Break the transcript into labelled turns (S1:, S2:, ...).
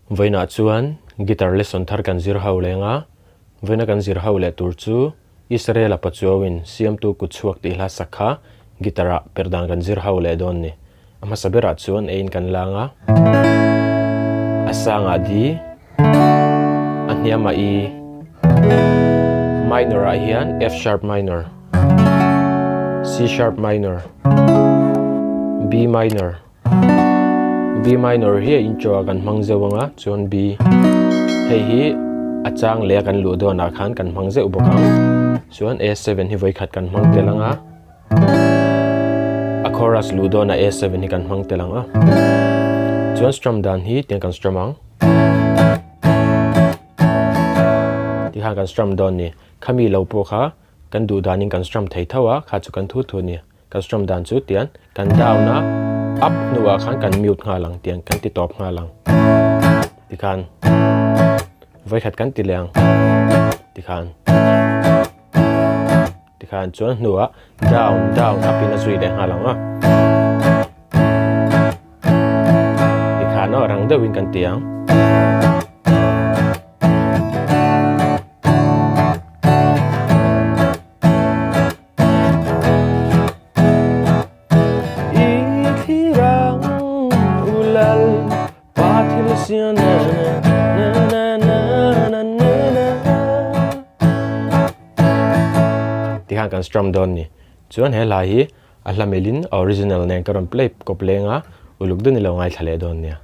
S1: Vawiinah chuan guitar lesson thar kan zir ho leng a, vawiina kan zir ho leh tur chu Israel-a pachuauin siamtu kut chhuak tih hla sak kha guitar-ah per dan kan zir ho leh dawn ni. A hmasa berah chuan eiin kan lang a, a sangah D, a hniamah E, minor-ah hian F sharp minor, C sharp minor, B minor, B minor hi a intro ah kan hmang zeuh ang a, chuan B hei hi a chang leh a kan luh dawn ah khan kan hmang zeuh bawk ang. Chuan A7 hi vawikhat kan hmang tel ang a, a chorus luh dawn ah A7 hi kan hmang tel ang a. Chuan strum dan hi tiang kan strum ang. Tikhan kan strum dawn ni. Khami lo pawh kha kan duh danin kan strum thei tho a, kha chu kan thu thu a ni. Kan strum dan chu tian kan down a, up hnuah khan kan mute nghal ang tiang kan ti tawp nghal ang tikhan vawikhat kan ti leh ang tikhan tikhan chuan hnuah down down up in a zui leh nghal ang a tikhan aw rang deuhin kan ti ang. Tikhan kan strum dawn ni. Chuan he hla hi a hla milin a original nen ka rawn play kawp leng a, uluk deuh ni lo ngaithla leh dawn nia.